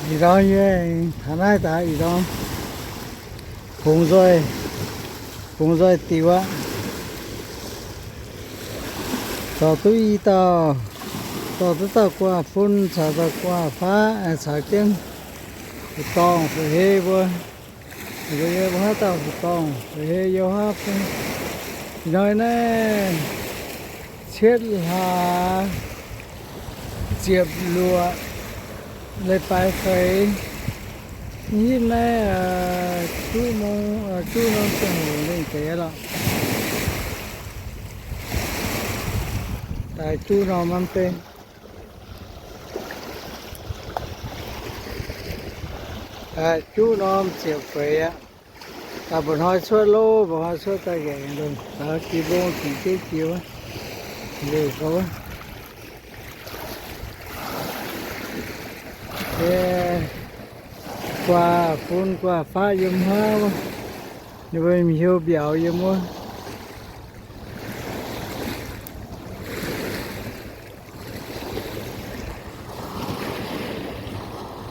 Ih ndorm yie taux naaiv daaih ih ndorm, bungx nzoih, bungx nzoih diuc aqv. Zorc duqv i dauh, zorc duqv dauh guaax fun caux dauh guaax faqv, caux jienv fu'dorngh fu'hei mbuo. Mbuo yie mbuo haaix dauh fu'dorngh fu'hei yie haaix fun. Ih hnoi naaiv cietv hlaax ziepc luoqc, leiz-baaix feix. Hitv naaiv juqv mong, juqv norm ziangh hoc lengh deix lorqc. Daaih juqv norm norm deix. Juqv norm ziepc feix aqv. Daaih mba'hnoi cuotv lov, mba'hnoi cuotv daaih nqaengc, daaih jiex mbong cingx jienv jiex wuov. Liuz gau wuov. Guaax fun guaax faqv yiem haav wuov. Ninh mbuo heuc mbiauz yiem wuov.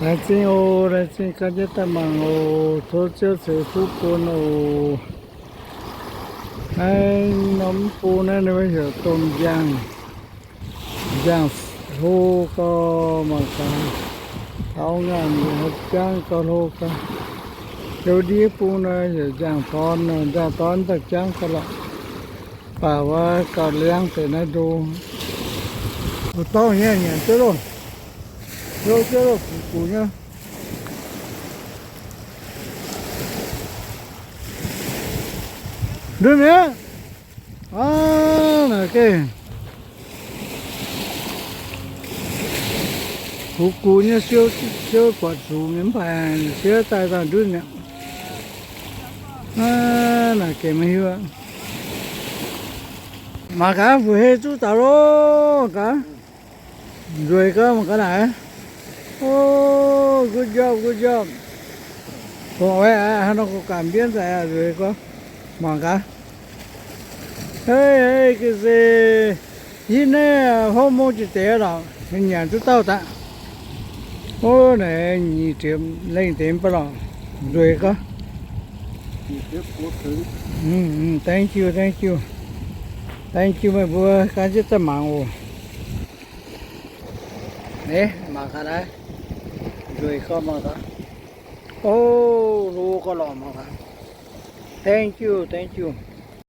Laengz zingh oc, laengz zingh gan jienv daaih mangc oc. Tov Ziouv ceix fuqv bun oc. Naaiv norm mv bung naaiv ninh mbuo heuc domh njang, njang hlo gau mangc gaax. Taux ngaanc jangv gau hlo gau. Liuz ndiev bung naaiv heuc njang dorn, njang dorn daaih jangv gau lorqc. Baac wuov gauh liangv deix naaiv ndo. Dorngh nyei nyanc jienv loh, hlo jienv loh, guqc guqc nyei. Ndutv mi'aqv. Aav, naaic gengh guqc guqc nyei, siou siou buatc zuqc mienh mv baac siou daaih daaih ndutv mi'aqv. Aav, naaic gengh maiv hiuv aqv. Mangc gaax, fu'hei zuqv daaih loh gaax. Nzueic gaax mangc gaax naaic. Oh, good job, good job. Bungx oix aqv, haaix nor gorngv gaamh mbienv daaih aqv, nzueic gaax. Mangc gaax. Hei, hei, ga'sie, hitv naaiv hopv mong jiex deix lorqc, nyanc duqv dauh daaih. Ov, naaic nyic ziepc lengh deix mv baac lorqc, nzueic gaax. Thank you, thank you. Thank you meih mbuo gan jienv daaih mangc oc. Naaiv mangc gaax naaiv, nzueic gaax mangc gaax. Ov, hlo gauh lorqc mangc gaax. Thank you, thank you.